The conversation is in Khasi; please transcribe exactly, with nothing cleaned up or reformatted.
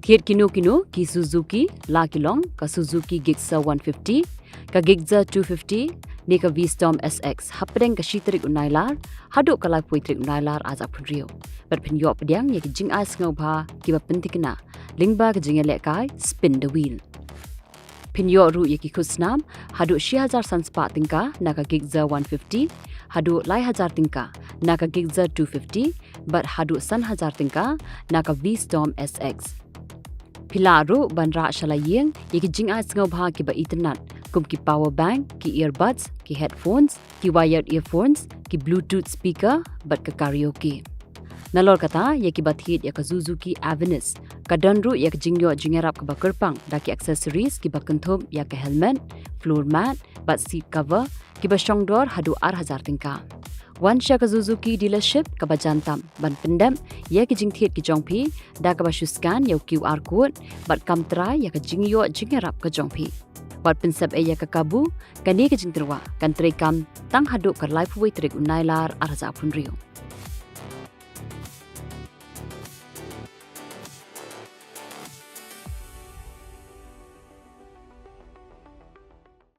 Thied kino kino ki Suzuki la ki long ka Suzuki Gixxer one fifty, ka Gixxer two fifty ne ka V-Strom S X hapdeng ka shi tarik u Nailar haduh ka laiphew tarik u Nailar ar hajar arphew hynriew. Bad phin ïoh pdiang ïa ki jingai sngewbha kiba pynthikna lyngba ka jingïalehkai Spin the Wheel. Phin ïoh ruh ïa ki khusnam haduh shi hajar san spah tyngka na ka Gixxer one fifty, haduh lai hajar tyngka na ka Gixxer two fifty, bad haduh san hajar tyngka na ka V-Strom S X. Phi lah ruh ban rah sha la ïing ïa ki jingai sngewbha kiba itynnat kum ki power bank, ki earbuds, ki headphones, ki wired earphones, ki Bluetooth speaker bad ka karaoke. Nalor kata, ïa kiba thied ïa ka Suzuki Avenis ka don ruh ïa ka jingïoh jingïarap kaba kyrpang da ki accessories kiba kynthup ïa ka helmet, floor mat bad seat cover kiba shongdor haduh ar hajar tyngka. Wan sha ka Suzuki dealership kaba jan tam ban pyndep ïa ki jingthied ki jong phi da kaba shu scan ïa u QR code bad kam trai ïa ka jingïoh jingïarap ka jong phi. Wat pynsep ei ïa ka kabu, kane ka jingtyrwa kan treikam tang haduh ka laiphew tarik u Nailar ar hajar arphew hynriew.